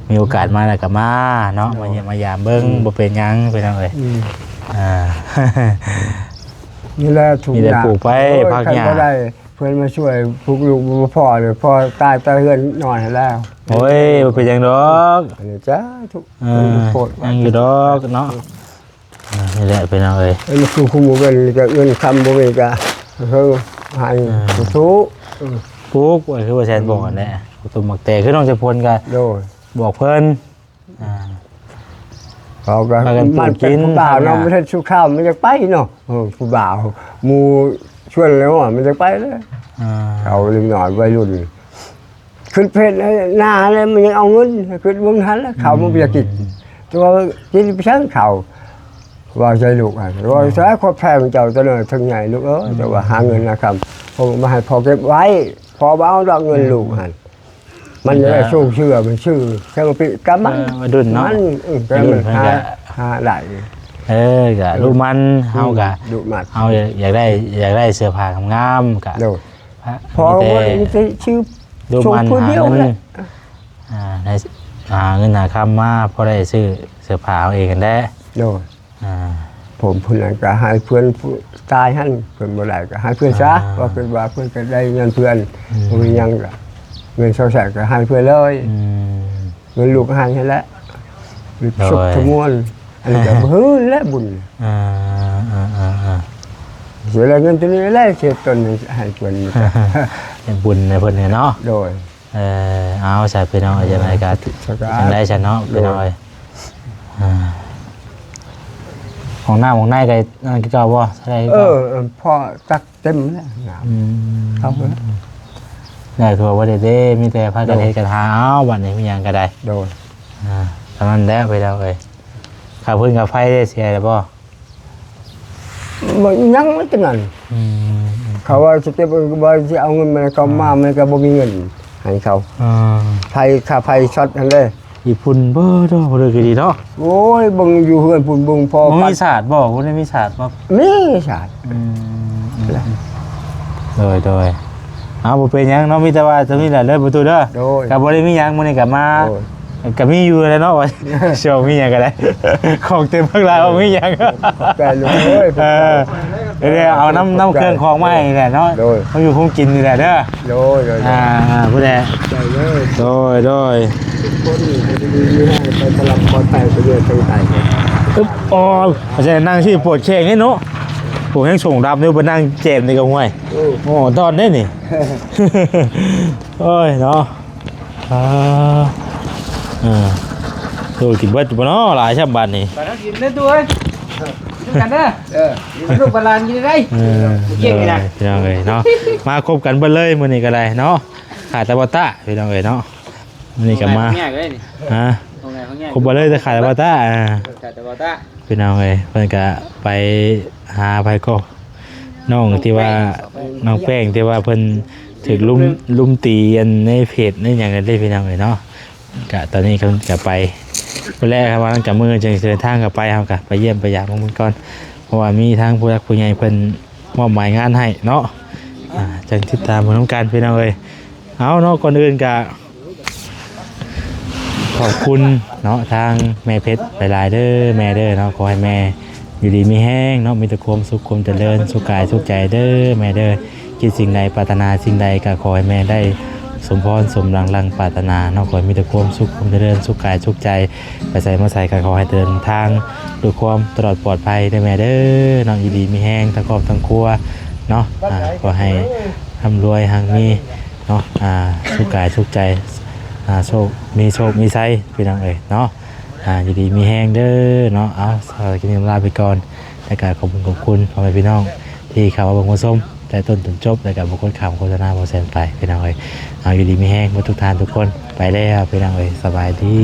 ມີໂອກາດມາແລ້ວກໍມາເນາະ ໂດຍ ມາຢ້ຽມມາຢາມເບິ່ງ ອືມ ບໍ່ເປັນຫຍັງພີ່ນ້ອງເອີຍ ອືມ ອ່າ ນີ້ແຫຼະ ທຸກ ມີແຕ່ ຍາກ ປູກໄປ ໂອ້ຍ ພັກຫຍ້າ ຄັນບໍ່ໄດ້ ເພິ່ນມາຊ່ວຍ ພວກລູກບໍ່ພໍເລີຍ ພໍ່ຕາຍແຕ່ເຮືອນນ້ອຍຫັ້ນແລ້ວ ໂອ້ຍ ບໍ່ເປັນຫຍັງດອກ ອັນນີ້ ສາທຸ ເອີ ໂພດ ຍັງຢູ່ດອກເນາະ ອ່າ ນີ້ແຫຼະພີ່ນ້ອງເອີຍ ເອີ ຄືຄຸມເງິນກໍເງິນຄຳບໍ່ມີກໍ ເອີ ໃຫ້ ອ່າ ທຸກໆ ອືມ ປູກ ຄືວ່າແຊນບອກຫັ້ນແຫຼະ ປູກຕົ້ນໝາກແຕ ຄືນ້ອງໃຈພົນກໍ ໂດຍ ບອກເພິ່ນ ອ່າ ເຂົາກໍ ພາກັນປູກ ມັນເປັນ ກິນ ຜູ້ບ່າວເນາະ ຫາ ມັນເຮັດສຸຂາວ ມັນຢາກໄປເນາະ ເອີ ຜູ້ບ່າວ ໝູ່ຊວນແລ້ວ ມັນຢາກໄປເລີຍ ອ່າ ເຂົາເດັກນ້ອຍໄວລຸ້ນ ຂຶ້ນເພດໃນນາແລ້ວ ມັນຍັງເອົາເງິນ ຂຶ້ນເບິ່ງຫັ້ນແຫຼະ ເຂົາມັນບໍ່ຢາກກິນ ແຕ່ວ່າກິນໄປຊັ້ນເຂົາ ເວົ້າໃສ່ລູກຫັ້ນ ເວົ້າໃສ່ ຂອບໃຈເຈົ້າ ເຈົ້ານ້ອຍເຖິງໃຫຍ່ ລູກເອີຍ ແຕ່ວ່າຫາເງິນຫາຄຳ ພໍ່ມາໃຫ້ພໍ່ເກັບໄວ້ ພໍ່ບໍ່ເອົາດອກເງິນລູກຫັ້ນ ມັນຈະໄດ້ຊົງເຊື່ອ ມັນຊື່ແຄ່ວ່າປີກຳມັນ ເອີ ໄວລຸ້ນເນາະ ມັນ ເອີ ໄວລຸ້ນເພິ່ນກໍຫາ ຫາໄດ້ ເອີ ກະ ອືມ ດຸໝັ່ນ ເຮົາກະ ອືມ ດຸໝັ່ນ ເຮົາຢາກໄດ້ ຢາກໄດ້ເສື້ອຜ້າງາມໆ ກະ ໂດຍ ພະ ພໍ ມີແຕ່ ມີແຕ່ຊື່ ດຸໝັ່ນ ສົ່ງຜູ້ດຽວ ຫາເງິນ ແຫຼະ ອ່າ ໃຫ້ຫາເງິນຫາຄຳມາ ພໍໄດ້ຊື້ເສື້ອຜ້າເຮົາເອງຫັ້ນແຫຼະ ໂດຍ ອ່າ ຜົມຜູ້ນັ້ນກໍໃຫ້ເພື່ອນຜູ້ຕາຍຫັ້ນ ເພິ່ນບໍ່ໄດ້ກໍໃຫ້ເພື່ອນຊະ ອ່າ ວ່າເພິ່ນວ່າເພິ່ນກໍໄດ້ເງິນເພື່ອນ ອືມ ບໍ່ມີຫຍັງກໍເງິນຊາວແສນກໍໃຫ້ເພື່ອນເລີຍ ອືມ ເງິນລູກໃຫ້ຫັ້ນແຫຼະ ໂດຍ ສົກທະມວນ ອັນນີ້ກໍບໍ່ຮື້ນແຫຼະບຸນ ອ່າ ອ່າໆໆ ເສຍແລ້ວເງິນຕົວນີ້ແຫຼະ ເສຍຕົນໃຫ້ເພິ່ນ ເຮັດບຸນໃຫ້ເພິ່ນເນາະ ໂດຍ ເອີ ເອົາ ຊະ ພີ່ນ້ອງ ຈັ່ງໃດກໍ ຈັ່ງໃດຊະເນາະ ໂດຍ ພີ່ນ້ອງເອີຍ ອ່າ ຫ້ອງນ້ຳຫ້ອງໃນກໍນັ້ນຄືເກົ່າບໍ່? ເອີ ພໍຕັກເຕັມແລ້ວນ້ຳ ອືມ ເຂົ້າໄປແລ້ວ ໄດ້ທົ່ວເບິດເດ້ ມີແຕ່ພາກັນເຮັດກັນຫາເອົາ ບັດນີ້ມີຫຍັງກໍໄດ້ ໂດຍ ອ່າ ເທົ່ານັ້ນແຫຼະ ພີ່ນ້ອງເອີຍ ຄ່າຟືນຄ່າໄຟເດ້ ເສຍແລ້ວບໍ່? ບໍ່ ຍັງໄວ້ຈັ່ງນັ້ນ ອືມ ເຂົາວ່າຊິເກັບ ວ່າຊິເອົາເງິນມາ ເຂົາມາ ອ່າ ມັນກໍບໍ່ມີເງິນໃຫ້ເຂົາ ອ່າ ໄຟ ຄ່າໄຟຊັອດຫັ້ນເດ້ ຍີ່ປຸ່ນ ບໍ່ ບໍ່ໄດ້ຄືດີເນາະ ໂອ້ຍ ເບິ່ງຢູ່ເຮືອນພຸ້ນ ເບິ່ງພໍ ບໍ່ມີສາດບໍ່? ບໍ່ໄດ້ມີສາດບໍ່? ມີສາດ ອືມ ໂດຍ ໂດຍ ເອົາ ບໍ່ເປັນຫຍັງເນາະ ມີແຕ່ວ່າຈະມີແຫຼະເດີ ປະຕູເດີ ໂດຍ ກໍບໍ່ໄດ້ມີຫຍັງ ມື້ນີ້ກໍມາ ໂດຍ ກໍມີຢູ່ແຫຼະເນາະ ວ່າຊິເອົາມີຫຍັງກໍໄດ້ ຂອງເຕັມບັກລາວ ເອີ ມີຫຍັງ ຂອບໃຈລູກເອີຍ ເອີ ເອີ ເອົານຳ ນຳເຄື່ອງຂອງມາໃຫ້ແຫຼະເນາະ ໂດຍ ມາຢູ່ຄົງກິນນີ້ແຫຼະເດີ ໂດຍ ໂດຍ ອ່າ ຜູ້ໃດ ໃຈເລີຍ ໂດຍ ໂດຍ ຄົນນີ້ກໍດີມີແຮງ ໄປຕະຫຼອດປອດໄພ ໄປເດີນທາງໃດ ອຶບ ອໍ ເພາະສະນັ້ນນັ່ງຊິປວດແຂ້ງເດ້ເນາະ ໂອ້ ແຮງສົ່ງດຳຢູ່ ໄປນັ່ງແຈມນີ້ກໍຫ້ວຍ ໂອ້ ໂອ້ ດອນເດ້ນີ້ ໂອ້ຍເນາະ ອ່າ ເອີ ໂອ້ ກິນເບິດຢູ່ບໍ່ເນາະ ຫຼາຍຊ່ຳບາດນີ້ ໄປທາງກິນເດີຕູ້ເອີຍ ກິນກັນເດີ ເອີ ລູກບາລານກິນໄດ້ ເອີ ເກັ່ງນີ້ນະ ພີ່ນ້ອງເອີຍເນາະ ມາຄົບກັນເບິດເລີຍມື້ນີ້ກໍໄດ້ເນາະ ຂາດແຕ່ບໍ່ຕາ ພີ່ນ້ອງເອີຍເນາະ ມື້ນີ້ກໍມາ ຮະ ຄົບເບິດເລີຍ ແຕ່ຂາດແຕ່ບໍ່ຕາ ຂາດແຕ່ບໍ່ຕາ ພີ່ນ້ອງເອີຍ ເພິ່ນກະໄປຫາໃຜກໍ ນ້ອງທີ່ວ່າ ນ້ອງແປ້ງທີ່ວ່າເພິ່ນຖືກລຸມ ລຸມຕີອັນໃນເພຈໃນຫຍັງນັ້ນເດ້ ພີ່ນ້ອງເອີຍເນາະ ກະຕອນນີ້ເພິ່ນກະໄປພຸ້ນແຫຼະ ວ່າກັບມື້ຈັ່ງເດີນທາງກັບໄປ ເຮົາກະໄປຢ້ຽມໄປຢາມເພິ່ນກ່ອນ ເພາະວ່າມີທາງຜູ້ຫຼັກຜູ້ໃຫຍ່ເພິ່ນມອບໝາຍງານໃຫ້ເນາະ ອ່າ ຈັ່ງຕິດຕາມເບິ່ງນຳກັນ ພີ່ນ້ອງເອີຍ ເອົາເນາະ ກ່ອນອື່ນກະ ຂອບຄຸນເນາະ ທາງແມ່ເພັດຫຼາຍໆເດີ ແມ່ເດີເນາະ ຂໍໃຫ້ແມ່ຢູ່ດີມີແຮງເນາະ ມີແຕ່ຄວາມສຸກຄວາມຈະເລີນ ສຸກກາຍສຸກໃຈເດີແມ່ເດີ ຄິດສິ່ງໃດປາດຖະໜາສິ່ງໃດກໍຂໍໃຫ້ແມ່ໄດ້ສົມພອນສົມດັ່ງ ດັ່ງປາດຖະໜາເນາະ ຂໍໃຫ້ມີແຕ່ຄວາມສຸກຄວາມຈະເລີນ ສຸກກາຍສຸກໃຈ ໄປໃສມາໃສກໍຂໍໃຫ້ເດີນທາງດ້ວຍຄວາມຕະຫຼອດປອດໄພເດີແມ່ເດີເນາະ ຢູ່ດີມີແຮງທັງຄອບທັງຄົວເນາະ ອ່າ ຂໍໃຫ້ຮ່ຳລວຍຮັ່ງມີ ເນາະ ອ່າ ສຸກກາຍສຸກໃຈ ອ່າ ໂຊກ ມີໂຊກມີໄຊ ພີ່ນ້ອງເອີຍເນາະ ອ່າ ຢູ່ດີມີແຮງເດີເນາະ ເອົາ ສຳລັບຄລິບນີ້ລາໄປກ່ອນ ແລ້ວກໍຂອບຄຸນ ຂອບຄຸນພໍ່ແມ່ພີ່ນ້ອງທີ່ເຂົ້າມາເບິ່ງມາຊົມ ແຕ່ຕົ້ນຈົນຈົບ ແລ້ວກໍບໍ່ກົດຂ້າມໂຄສະນາບໍ່ແຊນໄປ ພີ່ນ້ອງເອີຍ ເອົາ ຢູ່ດີມີແຮງເບິດທຸກທ່ານທຸກຄົນ ໄປແລ້ວ ພີ່ນ້ອງເອີຍ ສະບາຍດີ.